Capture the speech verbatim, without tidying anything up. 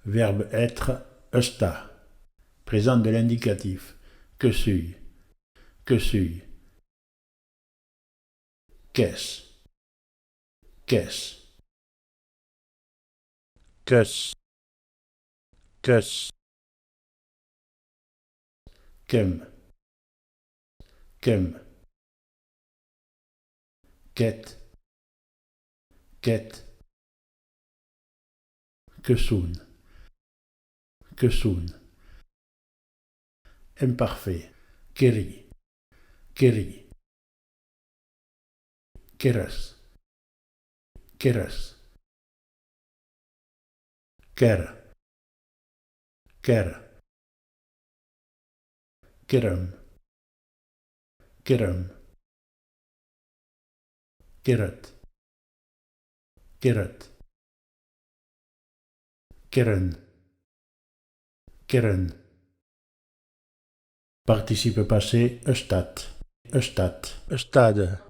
Verbe être, estar. Présent de l'indicatif. Que sui. Que sui. Qu'es. Qu'es. Que's. Que's. Que'm. Que'm. Que't. Que't. Que son. Que son. Imparfait. Qu'èri. Qu'èri. Qu'èras. Qu'èras. Qu'èra. Qu'èra. Qu'èrem. Qu'èrem. Qu'èret. Qu'èret. Qu'èren. Qu'èren. Participe passé, estat. Estat. Estada.